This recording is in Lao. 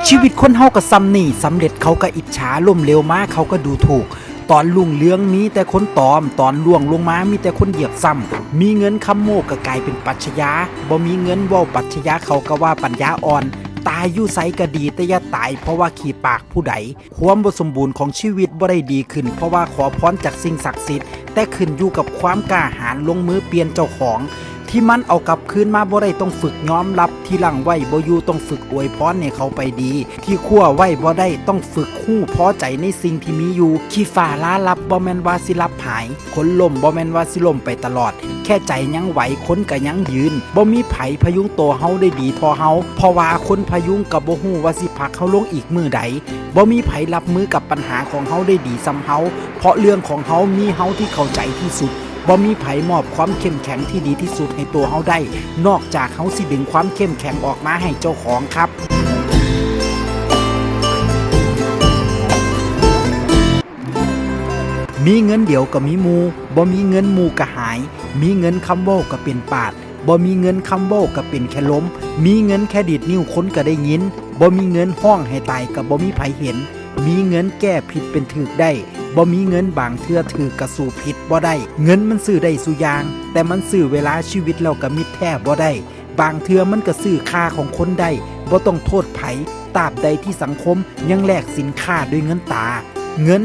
ຊີວິດຄົນເຮົາກໍສ່ຳນີ້, ສຳເລັດເຂົາກໍອິດສາ, ລົ້ມເຫຼວມາເຂົາກໍດູຖູກ. ຕອນຮຸ່ງເຮືອງມີແຕ່ຄົນຕອມ, ຕອນລ່ວງລົງມາມີແຕ່ຄົນຢຽບຊ້ຳ. ມີເງິນຄຳໂມ້ກໍກາຍເປັນປັດຊະຍາ, ບໍ່ມີເງິນເວົ້າປັດຊະຍາເຂົາກໍວ່າປັນຍາອ່ອນ. ຕາຍຢູ່ໃສກໍດີ, ແຕ່ຢ່າຕາຍເພາະວ່າຂີ້ປາກຜູ້ໃດ. ຄວາມບໍ່ສົມບູນຂອງຊີວິດບໍ່ໄດ້ດີຂຶ້ນ ເພາະວ່າຂໍພອນຈາກສິ່ງສັກສິດ, ແຕ່ຂຶ້ນຢູ່ກັບຄວາມກ້າຫານລົງມືປ່ຽນເຈົ້າຂອງ. ທີ່ມັນເອົາກັບຄືນມາບໍ່ໄດ້ ຕ້ອງຝຶກຍອມຮັບ, ທີ່ລັງໄວ້ບໍ່ຢູ່ ຕ້ອງຝຶກອວຍພອນໃຫ້ເຂົາໄປດີ, ທີ່ຄວ້າໄວ້ບໍ່ໄດ້ ຕ້ອງຝຶກຮູ້ພໍໃຈໃນສິ່ງທີ່ມີຢູ່. ຂີ້ຟ້າລາຫຼັບບໍ່ແມ່ນວ່າຊິຫຼັບຫາຍ, ຄົນລົ້ມບໍ່ແມ່ນວ່າຊິລົ້ມໄປຕະຫຼອດ, ແຄ່ໃຈຍັງໄຫວ ຄົນກໍຍັງຢືນ. ບໍ່ມີໃຜພະຍຸງໂຕເຮົາໄດ້ດີເທົ່າເຮົາ, ເພາະວ່າຄົນພະຍຸງກໍບໍ່ຮູ້ວ່າຊິຜັກເຮົາລົງອີກມື້ໃດ. ບໍ່ມີໃຜຮັບມືກັບບັນຫາຂອງເຮົາໄດ້ດີສ່ຳເຮົາ, ເພາະເລື່ອງຂອງເຮົາມີເຮົາທີ່ເຂົ້າໃຈທີ່ສຸດ. ບໍ່ມີໃຜມອບຄວາມເຂັ້ມແຂງທີ່ດີທີ່ສຸດໃຫ້ຕົວເຮົາໄດ້ ນອກຈາກເຮົາຊິດຶງຄວາມເຂັ້ມແຂງອອກມາໃຫ້ເຈົ້າຂອງຄັບ. ມີເງິນດຽວກໍມີໝູ່, ບໍ່ມີເງິນໝູ່ກໍຫາຍ. ມີເງິນຄຳເວົ້າກໍເປັນປາດ, ບໍ່ມີເງິນຄຳເວົ້າກໍເປັນແຄ່ລົມ. ມີເງິນແຄ່ດີດນິ້ວຄົນກໍໄດ້ຍິນ, ບໍ່ມີເງິນຮ້ອງໃຫ້ຕາຍກໍບໍ່ມີໃຜເຫັນ. ມີເງິນແກ້ຜິດເປັນຖືກໄດ້, ບໍ່ມີເງິນບາງເທື່ອຖືກກໍສູ້ຜິດບໍ່ໄດ້. ເງິນມັນຊື້ໄດ້ສູ່ຢ່າງ, ແຕ່ມັນຊື້ເວລາ, ຊີວິດ ແລ້ວກໍມິດແທ້ບໍ່ໄດ້. ບາງເທື່ອມັນກໍຊື້ຄ່າຂອງຄົນໄດ້. ບໍ່ຕ້ອງໂທດໃຜ, ຕາບໃດທີ່ສັງຄົມຍັງແລກສິນຄ້າດ້ວຍເງິນຕາ. ເງິນ